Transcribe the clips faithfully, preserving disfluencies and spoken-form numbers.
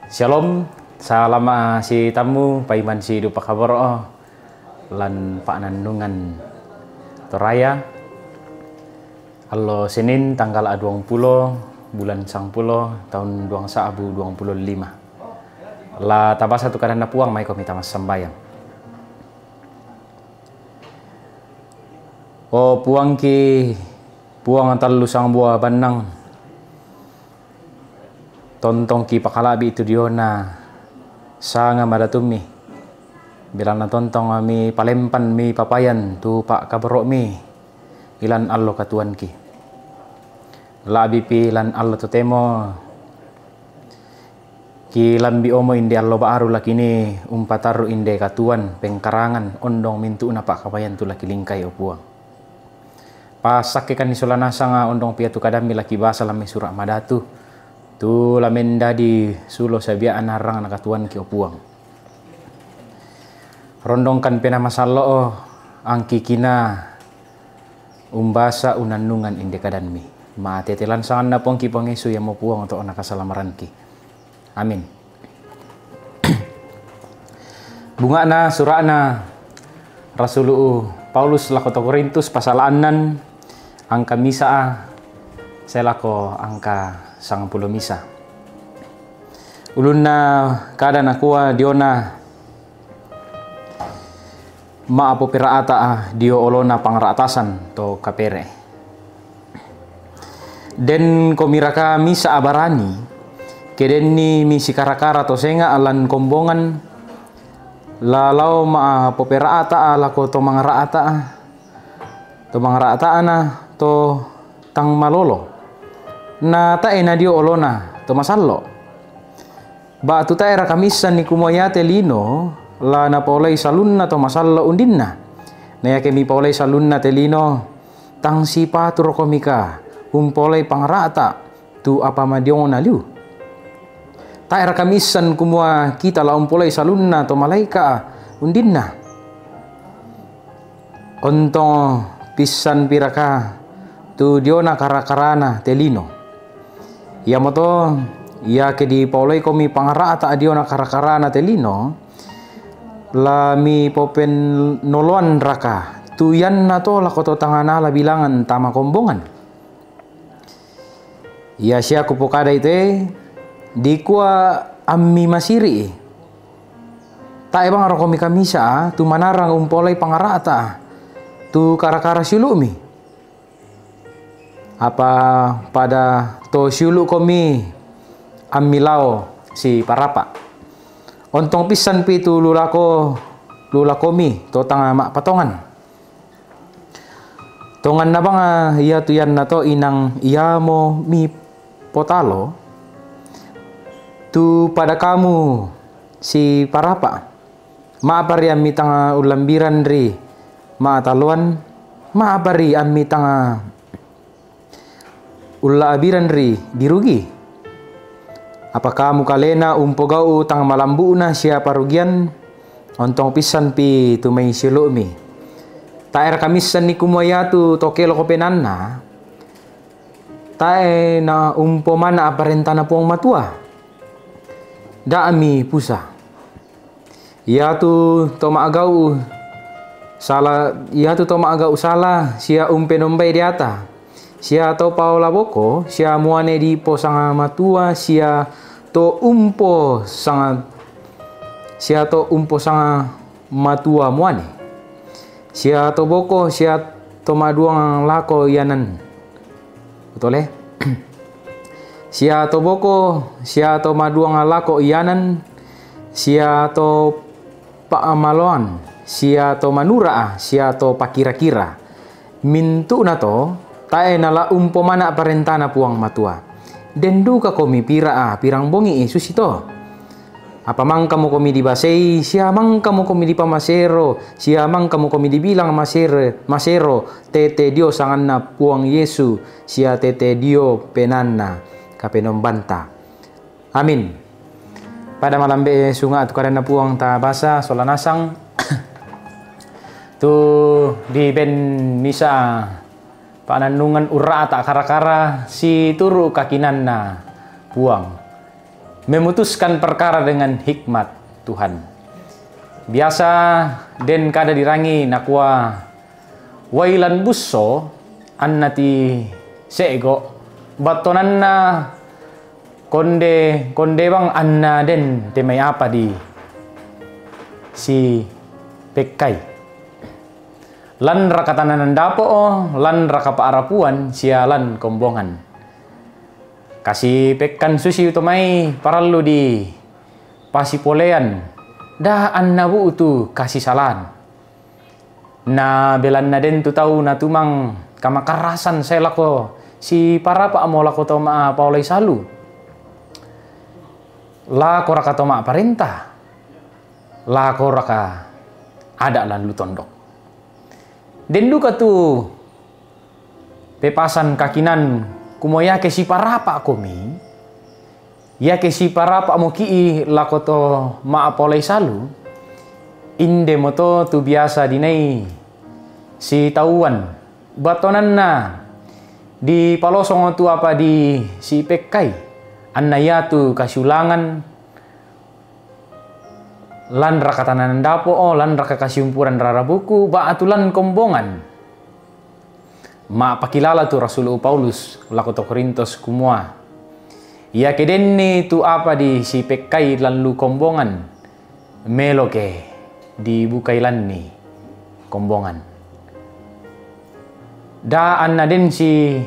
Shalom, salama' si tammu paiman si dupa kaboro' lan pa'nannungan Toraya. Allo Senin tanggal duangpulo bulan sangpulo taun duang sa'bu duangpulo lima. La tabasa tu kadanna Puang, maikomi tamassambayang. O Puangki, Puang tallu sangbua bannang, tontongki pakala'bi' tu diona sanga madatummi, belanna tontong mipalempan mipapayan tu pa'kaboro'mi ilan allo katuoanki. La'bipi lan allo totemo kilambi' omo inde allo ba'aru lakinii umpatarru' inde katuoan pengkarangan ondong mintu'na pa'kapayan tu lakilingkai, o Puang. Passakkekanni sola nasanga ondong pia tu kadammi lakibasa lan mai Sura' Madatu, tu la mendadi sulo sabia'na arrangna katuoanki, o Puang. Rondongkan Penaa Masallo'o angkikina umbasa unannungan inde kadanmi. Matete lan sanganna Puangki Puang Yesu, iamo Puang to'na kasalamaranki. Amin. Bunga'na sura'na Rasulu' Paulus lako to Korintus, pasala' annan, angka misa'a sae lako angka sangpulo misa. Ulunna kada nakua diona ma'apopera'ata'a dio olona pangra'tasan to kapere'. Den komiraka misa'a barani, ke denni misikarakara to senga' lan kombongan, la lao ma'apopera'ata'a lako to mangra'ata'a, to mangra'ata'na to tang malolo, na tae' nadio olona to masallo'. Ba'tu tae'raka miissanni kumua iate lino la napaolai salunna to masallo' undinna? Na iake mipaolai salunna te lino, tang sipatu rokomika umpaolai pangra'ta' tu apa madiongna liu? Tae'raka miissan kumua kita la umpaolai salunna to malaeka' undinna? Ontong pissanpiraka tu diona kara-karana te lino? Iamoto, iake dipaolaikomi pangra'ta' diona kara-karana te lino, la mipopennoloanraka tu iannato lako to tang nala bilangan tama kombongan? Ia sia kupokadai te, dikua ammi masiri'i. Tae' bang rokomika misa'a tu manarang umpaolai pangra'ta' tu kara-kara siulu'mi? Apa pada to siulu'komi ammi lao siparapa'? Ontong pissanpi tu lu lako, lu lakomi to tang ma'patongan. Tonganna bang iatu iannato inang iamo mipotalo, tu pada kamu siparapa'? Ma'apari ammi tang ullambiran ri ma'taloan? Ma'apari ammi tang ulla'biran ri dirugi? Apa kamu kalena umpogau' tang malambu'na sia parugian? Ontong pissanpi tu mai siulu'mi. Tae'raka miissanni kumua iatu to keloko penaanna tae' na umpomana'a parentana Puang Matua? Da'mi pusa. Iatu to ma'gau' sala, iatu to ma'gau' sala sia umpenombai deata, sia to paola boko, sia muane diposangamatua, sia to umposanga, sia to umposangamatua muane, sia to boko, sia to maduang lako ianan. Utole. Sia to boko, sia to maduang lako ianan, sia to pa'amaloan, sia to manura'a, sia to pakira-kira. Mintu'nato tae' nala umpomana' parentana Puang Matua. Den dukakomi pira'a pirang bongi'i susito. Apa mangkamokomi dibasei, sia mangkamokomi dipamasero, sia mangkamokomi dibilang masere-, masero, tete dio sanganna Puang Yesu, sia tete dio penaanna Kapenombanta. Amin. Pada malambe sunga' tu kadanna Puang tabasa sola nasang tu diben misa' pa'nannungan urra'ta' kara-kara situru' kakinanna Puang. memutuskan perkara dengan hikmat Tuhan. Biasa den kada dirangi nakua wai lan busso, anna ti se'go, battonanna konde, konde bang anna den te mai apa di si pekkai. Lan raka tananan dapo'o, lan raka pa'rapuan, sia lan kombongan. Kasi pekkan susi to mai parallu di pasipolean, da anna bu'tu kasisalan. Na belanna den tu tau natumang kamakarasan sae lako si parapa'mo lako to ma'paolai salu. Lako raka to ma'parenta, lako raka ada' lan lu tondok. Den duka tu pepasan kakinan kumua iake siparapa'komi, iake siparapa'moki'i lako to ma'paolai salu, indemoto tu biasa dinai sitauan, battonanna dipalosong tu apa di sipekkai, anna iatu kasiulangan, lan raka tananan dapo'o, lan raka kasiumpuran rara buku, ba'tu lan kombongan. Ma'pakilala tu Rasul Paulus lako to Korintos kumua, iake denni tu apa di sipekkai lan lu kombongan, melo ke dibukai lanni kombongan. Da anna den si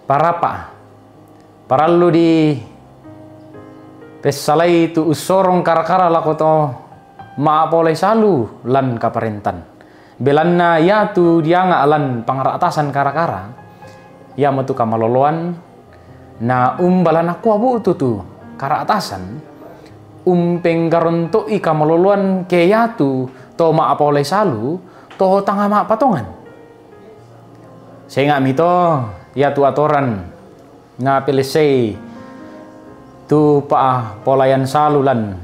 parapa, parallu di pessalai tu ussorong kara-kara lako to ma'paolai salu lan kaparentan. Belanna iatu dianga' lan pangra'tasan kara-kara, iamotu kamaloloan, na umba la nakua bu'tu tu kara'tasan, umpenggaronto'i kamaloloan ke iatu to ma'paolai salu, to tanga ma'patongan. Senga'mi to iatu atoran napelessei tu pa'polayan salu lan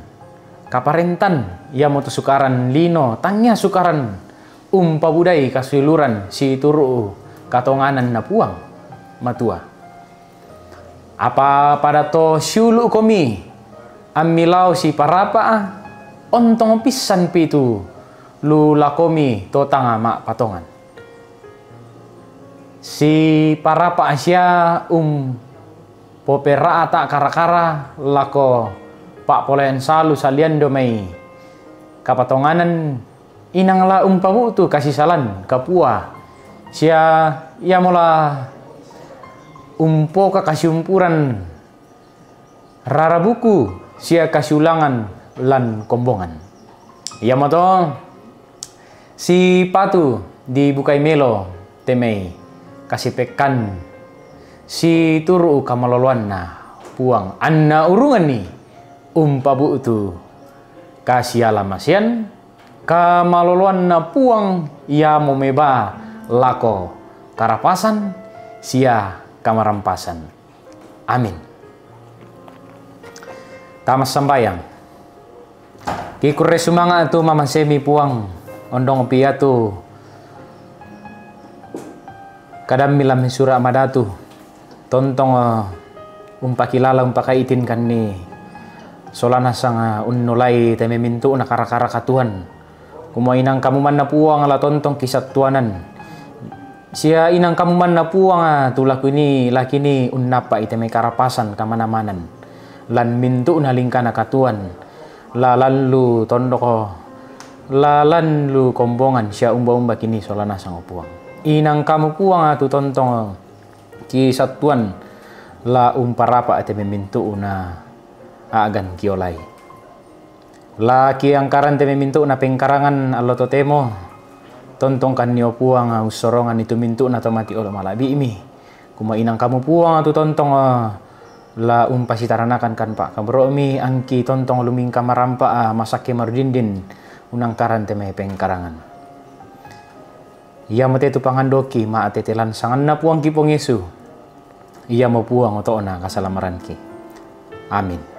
kaparentan, iamotu sukaran lino, tangia sukaran umpabudai kasiuluran situru' katongananna Puang Matua. Apa pada to siulu'komi ammi lao siparapa'a, ontong pissanpi tu lu lakomi to tanga ma'patongan. Siparapa' sia umpopera'ta' kara-kara lako pa'polayan salu salian dio mai kapatonganan, inang la umpabu'tu kasisalan kapua, sia iamo la umpoka kasiumpuran rara buku sia kasiulangan lan kombongan. Iamoto sipatu dibukai melo te mai kasipekkan situru' kamaloloanna Puang, anna urunganni umpabu'tu kasialamasean, kamaloloanna Puang iamo meba lako karapasan sia kamarampasan. Amin. Tama sambayang. Kikurre sumanga' tu mamasemi Puang, ondong piatu kadammi lammi sura' madatu, tontong, eh, umpakilala, umpakaitinkanni sola nasang, eh, unnolai te memintu'na kara-kara katuoan. Kumua inang kamu manna Puang la tontong kisattuanan. Sia inang kamu manna Puang, ah, tu lakini, lakini unnappa'i te mai karapasan kamana-manan. Lan mintu'na lingkana katuoan, lalan lu tondoko, lalan lu kombongan sia umba-umba kini sola nasang o Puang. Inang kamu Puang, ah, tu tontong kisattuan la umparapa' te memintu'na a'gan kiolai. La kiangkaran te memintu'na pengkarangan allo totemo, tontongkanni o Puang ussoronganni tu mintu'na to mati olo mala'bi'mi. Kumua inang kamu Puang tu tontong la umpasitaranakan kan pa'kaboro'mi, angki tontong lumingka marampa' masakke marudindin unangkaran te mai pengkarangan. Iamo te tu pangandoki ma'tete lan sanganna Puangki Puang Yesu, iamo Puang oto'na kasalamaranki. Amin.